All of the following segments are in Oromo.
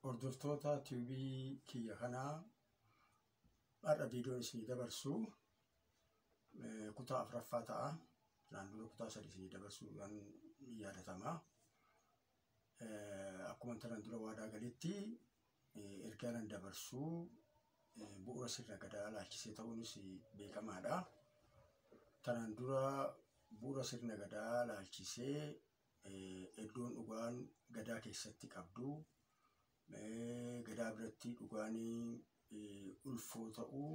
Hordoftoota TV kiyya kanaa, har'a viidiyoon isinii dabarsu kutaa afuraffaa ta'a. Kanaan dura kutaa 3 isinii dabarsuudhaan ni yaadatama. Akkuma kanaan dura waadaa galetti ergaa nan dabarsu bu'uura sirna gadaa laalchisee ta'uunis beekamaadha. Kanaan dura bu'uura sirna gadaa laalchisee iddoon dhugaan gadaa keessatti qabdu, gadaa biratti dhugaan ulfoo ta'uu,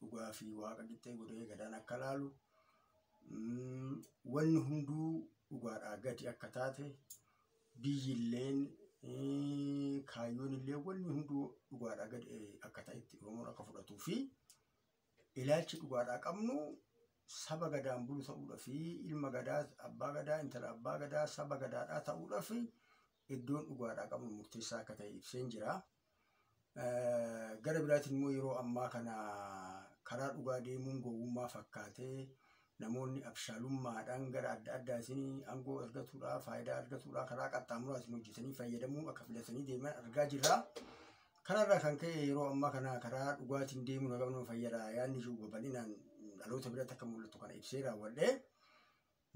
dhugaa fi waaqa qixxee godhee gadaan akka laalu, wanni hunduu dhugaadhaa gadi akka taate, biyyilleen kaayyoon illee wanni hunduu dhugaadhaa gadi akka ta'etti Oromoon akka fudhatuu fi ilaalchi dhugaadhaa qabnu saba gadaan bulu ta'uudhaa fi ilma gadaa, abbaa gadaa, intala abbaa gadaa, saba gadaadhaa ta'uudhaa fi iddoon dhugaadhaa qabnu murteessaa akka ta'e ibseen jira. Gara biraatiin immoo yeroo ammaa kana karaa dhugaa deemuun gowwummaa fakkaatee namoonni abshaalummaadhaan gara adda addaatiin aangoo argatuudhaa, faayidaa argatuudhaa karaa qaxxaamuraatiin hojjetanii fayyadamuu akka filatanii deeman argaa jirra. Kanarraa kan ka'e yeroo ammaa kana karaa dhugaatiin deemuun hagam nama fayyada yaadni jiru babal'inaan dhaloota biratti akka mul'atu kana ibsee raawwadhee,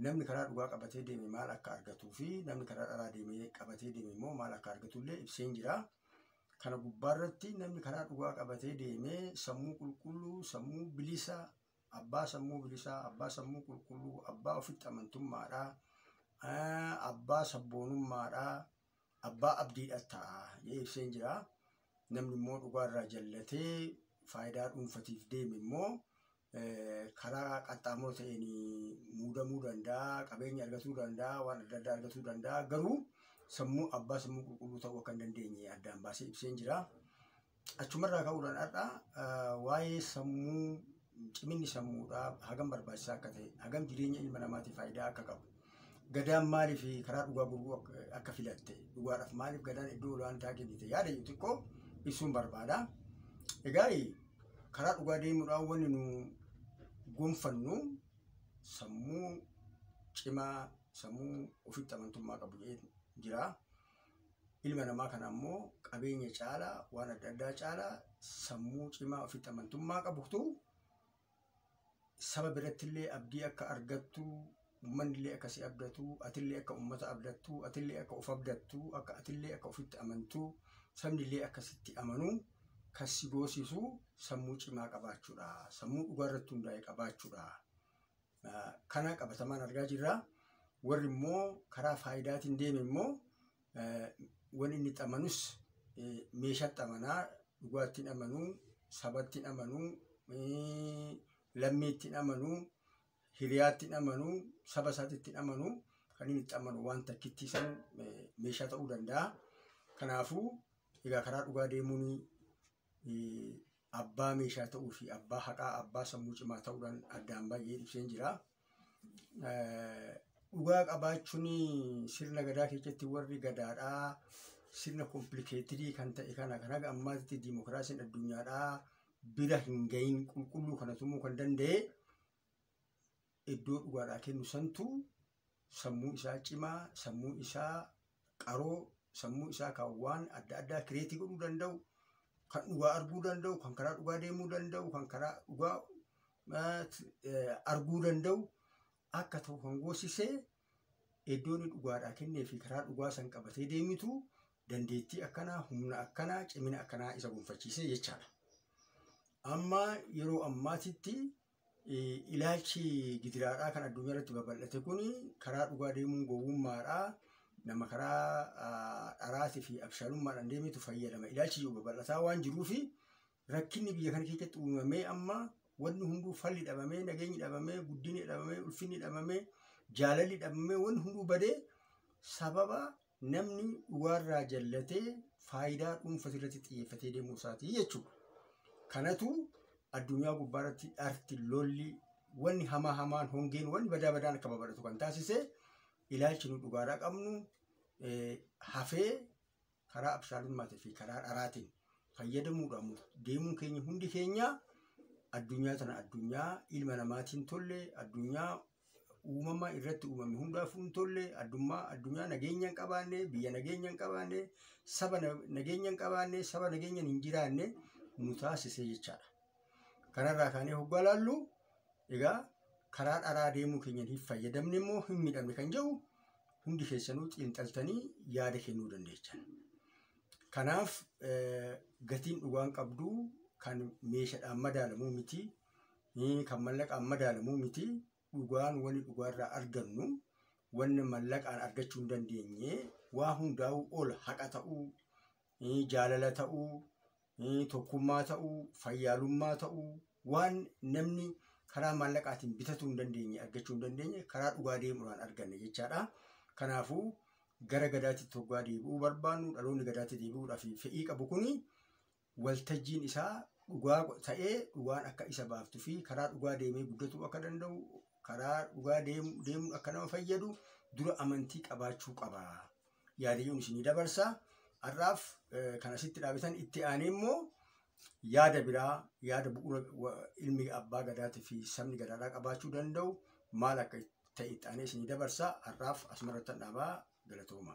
namni karaa dhugaa qabatee deeme maal akka argatuu fi namni karaa dharaa deemee qabatee deeme immoo maal akka argatullee ibseen jira. Kana gubbaarratti namni karaa dhugaa qabatee deemee sammuu qulqulluu, sammuu bilisa, abbaa sammuu bilisaa, abbaa sammuu qulqulluu, abbaa ofitti amantummaadhaa, abbaa sabboonummaadhaa, abbaa abdiidha ta'a jedhee ibseen jira. Namni immoo dhugaarraa jallatee faayidaa dhuunfatiif deeme immoo karaa qaxxaamura ta'een muudamuu danda'a, qabeenya argatuu danda'a, waan adda addaa argatuu danda'a. Garuu sammuu abbaa sammuu qulqulluu ta'uu akka hin dandeenye addaan baasee ibseen jira. Achumarraa ka'uudhaan har'a waa'ee sammuu, ciminni sammuudhaa hagam barbaachisaa akka ta'e, hagam jireenya ilma namaatiif faayidaa akka qabu, gadaan maaliif karaa dhugaa gurguruu akka filatte, dhugaadhaaf maaliif gadaan iddoo olaantaa kennite yaada jiru xiqqoo ibsuun barbaada. Egaa karaa dhugaa deemuudhaan wanni nu gonfannu sammuu cimaa, sammuu ofitti amantummaa qabu jira. Ilma namaa kana ammoo qabeenya caalaa, waan adda addaa caalaa sammuu cimaa ofitti amantummaa qabutu saba birattillee abdii akka argattu, uummanni akka si abdatu, atillee akka uummata abdattu, atillee akka of abdattu, akka atillee akka ofitti amantu, sabnillee akka sitti amanu kan si goosisu sammuu cimaa qabaachuudha. Sammuu dhugaa irratti hundaa'e qabaachuudha. Kana qabatamaan argaa jirra. Warri immoo karaa faayidaatiin deeme immoo wanni inni itti amanus meeshaatti amanaa, dhugaatti hin amanuu, sabatti hin amanuu, lammiitti hin amanuu, hiriyaatti hin amanuu, saba isaatti hin amanuu, kan inni itti amanu waan takkitti san meeshaa ta'uu danda'a. Kanaafuu egaa karaa dhugaa deemuun abbaa meeshaa ta'uu fi abbaa haqaa, abbaa sammuu cimaa ta'uudhaan addaan baay'ee ibseen jira. Dhugaa qabaachuun sirna gadaa keessatti warri gadaadhaa sirna complicated kan ta'e kana kan haga ammaatti diimokiraasiin addunyaadhaa bira hin gahin qulqulluu kana tumuu kan danda'e iddoo dhugaadhaa kennu santu sammuu isaa cimaa, sammuu isaa qaroo, sammuu isaa kan waan adda addaa create godhuu danda'u, kan dhugaa arguu danda'u, kan karaa dhugaa deemuu danda'u, kan karaa dhugaa arguu danda'u akka ta'u kan goosisee iddoon dhugaadhaa kennee fi karaa dhugaa san qabatee deemitu dandeettii akkanaa, humna akkanaa, cimina akkanaa isa gonfachiisee jechaadha. Amma yeroo ammaatitti ilaalchi gidiraadhaa kan addunyaa irratti babal'ate kun karaa dhugaa deemuun gowwummaadhaa, nama karaa dharaatii fi abshaalummaadhaan deemetu fayyadama. Ilaalchi jiru babal'ataa waan jiruufi rakkinni biyya kana keessatti uumamee amma wanni hunduu falli dhabamee, nageenyi dhabamee, guddinni dhabamee, ulfinni dhabamee, jaalalli dhabamee, wanni hunduu badee sababa namni dhugaarraa jallatee faayidaa dhuunfaa irratti xiyyeeffatee deemuu isaatii jechuudha. Kanatu addunyaa gubbaarratti dharti, lolli, wanni hamaa hamaan, hongeen, wanni badaa badaan akka babal'atu kan taasise ilaalchi nu dhugaadhaa qabnu hafee karaa abshaalummaatii fi karaa dharaatiin fayyadamuudhaan deemuun keenya hundi keenya addunyaa tana addunyaa ilma namaatiin tolle, addunyaa uumama irratti uumame hundaafuu hin tolle, addummaa addunyaa nageenya hin qabaanne, biyya nageenya hin qabaanne, saba nageenya hin qabaanne, saba nageenya hin jiraanne nu taasise jechaadha. Kanarraa kaanee hoggaa laallu egaa karaa dharaa deemuu keenyan hin fayyadamne immoo hin miidhamne kan jedhu hundi keessanuu xiinxaltanii yaada kennuu dandeechan. Kanaaf gatiin dhugaan qabdu kan meeshaadhaan madaalamuu miti, kan mallaqaan madaalamuu miti. Dhugaan wani dhugaarraa argannu wanni mallaqaan argachuu hin dandeenye waa hundaa'uu ol haqa ta'uu, jaalala ta'uu, tokkummaa ta'uu, fayyaalummaa ta'uu waan namni karaa mallaqaatiin bitatuu hin dandeenye argachuu hin dandeenye karaa dhugaa deemuudhaan arganne jechaadha. Kanaafuu gara gadaatti hoggaa deebi'uu barbaannu dhaloonni gadaatti deebi'uudhaaf fedhii qabu kuni waltajjiin isaa dhugaa ta'ee dhugaan akka isa baaftuu fi karaa dhugaa deemee guddatuu akka danda'u karaa dhugaa deemuun akka nama fayyadu dura amantii qabaachuu qaba. Yaadayyuun isinii dabarsa. Har'aaf kan asitti dhaabitan itti aanee immoo yaada biraa yaada bu'uura ilmi abbaa gadaatii fi sabni gadaadhaa qabaachuu danda'u maal akka ta'e itti aanee isinii dabarsa. Har'aaf asumarrattan dhaabaa galatooma.